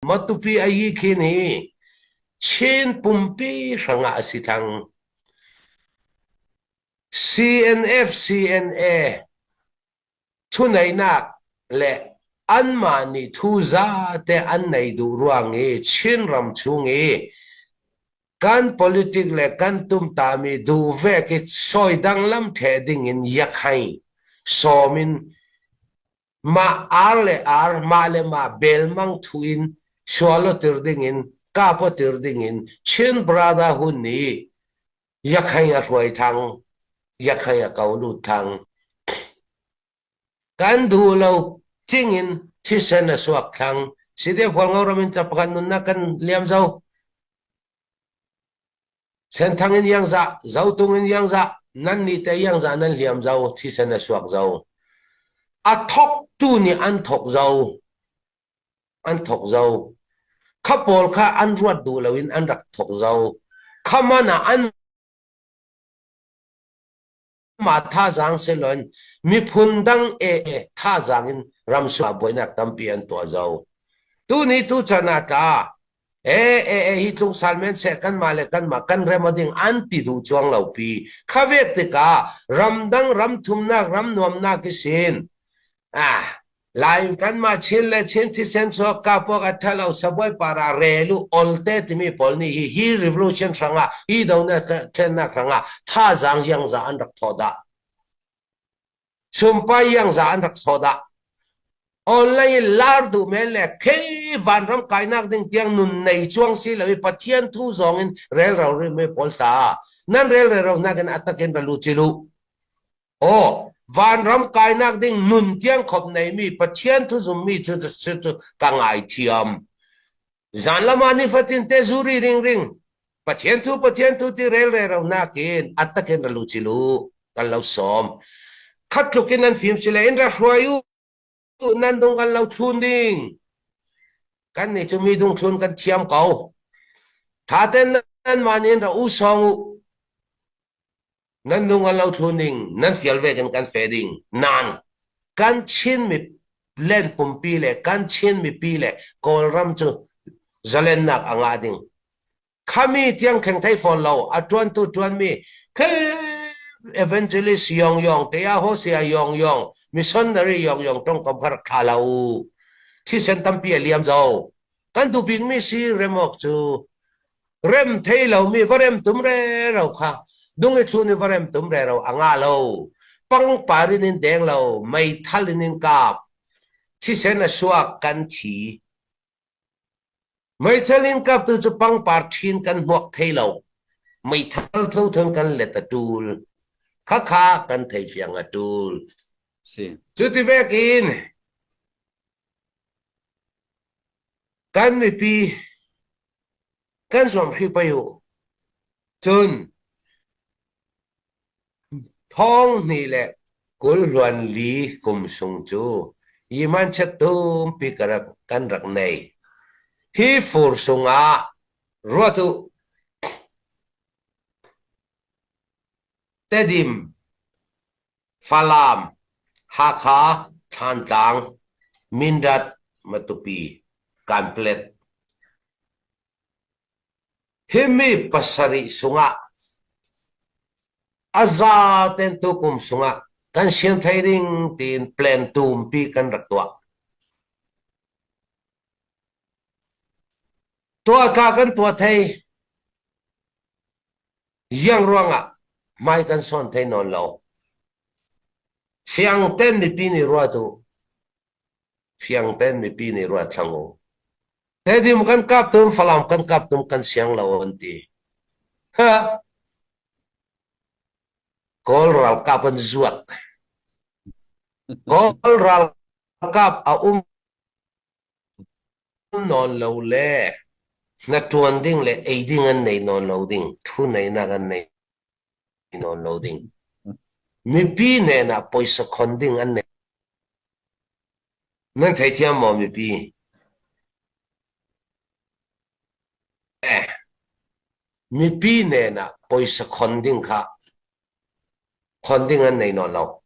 Matupi ayi khin hi Chin pumpi hrangah a si thang. CNF CNA Thuneihnak le anmah nih thu zate an nei duh ruang i Chinram chung i kan politic le kan tumtami duh vek i sawi danglam theh ding in yakhai sawm in mah ar le ar mah le mah belmang thu in sualotir ding in kapotir ding in Chin Brotherhood nih Yakhai a hruai thang, yakhai a ko lut thang. Kan duh lo cing in thisen a suak thlang. Side Hualngo ram in tlapakhat nunnak kan liam zo. Senthang in yangza, Zotung in yangza, nan ni te yangza nan liam zo, thisen a suak zo. A thok tu nih an thok zo. An thok zo. Kha pawl kha an ruat duh loin an rak thok zo. Kha man ah an mah thazaang siloin miphun dang e thazaang in ramsung ah buainak tampi an tuah zo. Tuni tu chan ah tla e e e hi tlung sal men seh kanmah le kanmah kan rem ding an ti duh chuang lo pi. Kha vek tikah ramdang ram thumnak ram nuamnak i sin ah Lai kanmah Chin le Chin thisen chuak kapuak a ṭhalo sabuai para relu olte timi pawl nih hi hi revolution hrangah hi donak thlennak hrangah thazaang iangza an rak thawh dah. Sumpai iangza an rak thawh dah. Online in lar duh men le khei vanram kainak ding tiang nun nei chuang si lo i Pathian thu zong in rel ro ri mi pawl ta nan rel re ro nakin atakin ra lu chilu. Aw, vanram kainak ding nun tiang khop neimi Pathian thu zummi cu cu ka ngaithiam. Zan lam ah nifatin te zuri ringring Pathian thu Pathian thu ti rel re ro nakin attakin ra lu chilu kan lo sawm. Khat tluk in nan fim sile in ra hruai u nan dung kan lo thlun ding. Kan nih cu mi dung thlun kan thiam ko. Tha ten nan man in ra u song u. Nan nung a lo thlu ning nan fial ve kan kan fe ding nang kan Chin mi len pumpi le kan Chin mipi le Kawlram cu zalennak a ngah ding khami tiang kheng thei fawn lo a tuan tu tuan mi khe evangelist yong yong te a ho sia yong yong missionary yong yong tong kom khar tha lo thisen tampi a liam zo kan du bik mi si remok chu Rem thei lomi va rem tum rero kha dung i thlun i va rem tum rero a ngah lo. Pangpar in in deng lo, meithal in in kap. Thisen a suak kan thi. Meithal in kaptu cu pangpar ṭhin kan hmuak thei lo. Meithal thothan kan let a ṭul. Khakha kan thei fiang a ṭul. Si. Cuti vekin kan mipi Kan zuam hrih pei u. Cun thong hnih le kul hluan li kum sung cu yimanchiat tumpi kan rak nei. Hi fur sungah ruat u. Tedim, Falam, Hakha, Thlantlang, Mindat, Matupi, Kanplet. Himi pasarih sungah a zaten tukum sungah kan sian thei ding tiin plan tumpi kan rak tuah. Tuah ka kan tuah thei. Ziang ruangah hmai kan sawn thei nawn lo. Fiang ten mipi nih ruat u. Fiang ten mipi nih ruat thlang u. Tedim kan kap tum, Falam kan kap tum kan siang lo an ti. Ha! Kawl ralkap an zuat. Kawl ralkap a um nawn lo le na ṭuan ding le ei ding an nei nawn lo ding, thu neinak an nei nawn lo ding. Mipi hnen ah poisa khon ding an nei. Nan theithiam maw mipi? Eh, mipi hnen ah poisa khon ding kha khon ding an nei nawn lo.